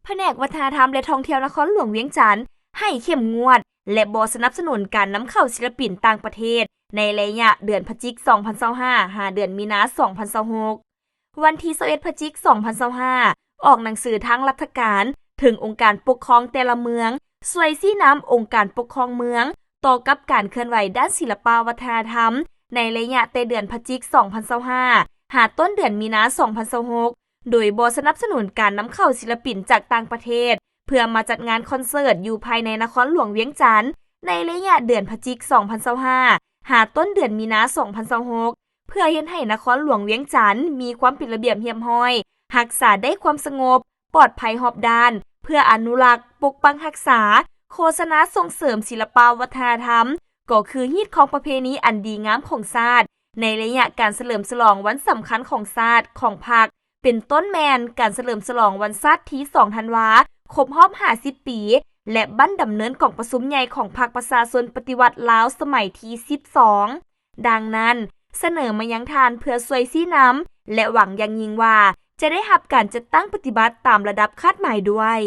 ພະແນກວັດທະນະທຳ ແລະ ທ່ອງທ່ຽວນະຄອນຫຼວງວຽງຈັນ ໃຫ້ເຂັ້ມງວດ ແລະ ບໍ່ສະໜັບສະໜູນການນຳເຂົ້າສິລະປິນຕ່າງປະເທດ ໃນໄລຍະເດືອນພະຈິກ ສອງພັນຊາວຫ້າ ຫາເດືອນມີນາ ສອງພັນຊາວຫົກ. ວັນທີຊາວເອັດ ພະຈິກ ສອງພັນຊາວຫ້າ ອອກໜັງສືທາງລັດຖະການເຖິງອົງການປົກຄອງແຕ່ລະເມືອງ ຊ່ວຍຊີ້ນຳອົງການປົກຄອງເມືອງ ຕໍ່ກັບການເຄື່ອນໄຫວດ້ານສິລະປະວັດທະນະທຳ ໃນໄລຍະແຕ່ເດືອນພະຈິກ ສອງພັນຊາວຫ້າ ຫາຕົ້ນເດືອນມີນາ ສອງພັນຊາວຫົກ ໂດຍບໍ່ສະໜັບສະໜູນການນຳເຂົ້າສິລະປິນຈາກຕ່າງປະເທດ ເພື່ອມາຈັດງານຄອນເສີດຢູ່ພາຍໃນນະຄອນຫຼວງວຽງຈັນ ໃນໄລຍະເດືອນພະຈິກ ສອງພັນຊາວຫ້າ ຫາຕົ້ນເດືອນມີນາ ສອງພັນຊາວຫົກ ເພື່ອເຮັດໃຫ້ນະຄອນຫຼວງວຽງຈັນມີຄວາມເປັນລະບຽບຮຽບຮ້ອຍ, ຮັກສາໄດ້ຄວາມສະຫງົບ, ປອດໄພຮອບດ້ານ, ເພື່ອອະນຸລັກ, ປົກປັກຮັກສາ, ໂຄສະນາສົ່ງເສີມສິລະປະວັດທະນະທຳ ກໍຄືຮີດຄອງປະເພນີອັນດີງາມຂອງຊາດ ໃນໄລຍະການສະເຫຼີມສະຫຼອງວັນສຳຄັນຂອງຊາດ, ຂອງພັກ ເປັນຕົ້ນແມ່ນການສະເຫຼີມສະຫຼອງວັນຊາດທີສອງ ທັນວາ ຄົບຮອບຫ້າສິບປີ ແລະ ບັ້ນດຳເນີນກອງປະຊຸມໃຫຍ່ຂອງພັກປະຊາຊົນປະຕິວັດລາວສະໄໝທີສິບສອງ. ດັ່ງນັ້ນ, ສະເໜີມາຍັງທ່ານເພື່ອຊ່ວຍຊີ້ນຳ ແລະ ຫວັງຢ່າງຍິ່ງວ່າຈະໄດ້ຮັບການຈັດຕັ້ງປະຕິບັດຕາມລະດັບຄາດໝາຍດ້ວຍ.